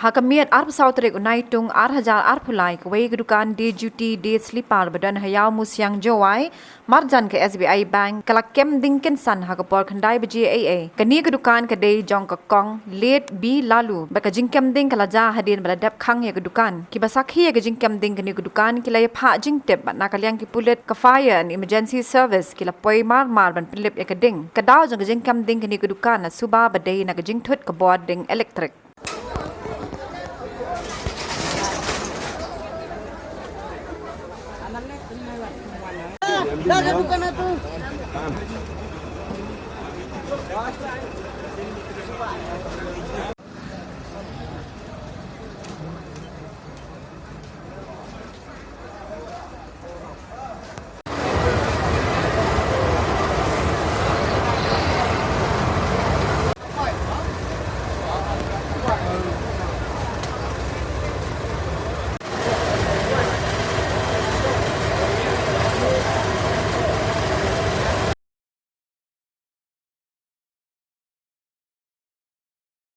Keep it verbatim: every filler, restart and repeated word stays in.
Ha ka miet arphew saw tarik u Naitung ar hajar arphew lai, kawei ka dukan Day Duty Day Sleeper ba don ha Ïawmusiang Jowai, marjan ka S B I Bank, ka la kem ding kynsan ha ka por khyndai baje eiei. Kane ka dukan ka dei jong ka Kong Late B Laloo, bad ka jingkem ding ka la jia hadien ba la dep khang ïa ka dukan. Kiba sakhi ïa ka jingkem ding kane ka dukan ki la ïa phah jingtip, bad na ka liang ki pulit ka Fire and Emergency Service ki la poi mar mar ban pynlip ïa ka ding. Ka daw jong ka jingkem ding kane ka dukan la suba ba dei na ka jingthut ka bor ding elektrik.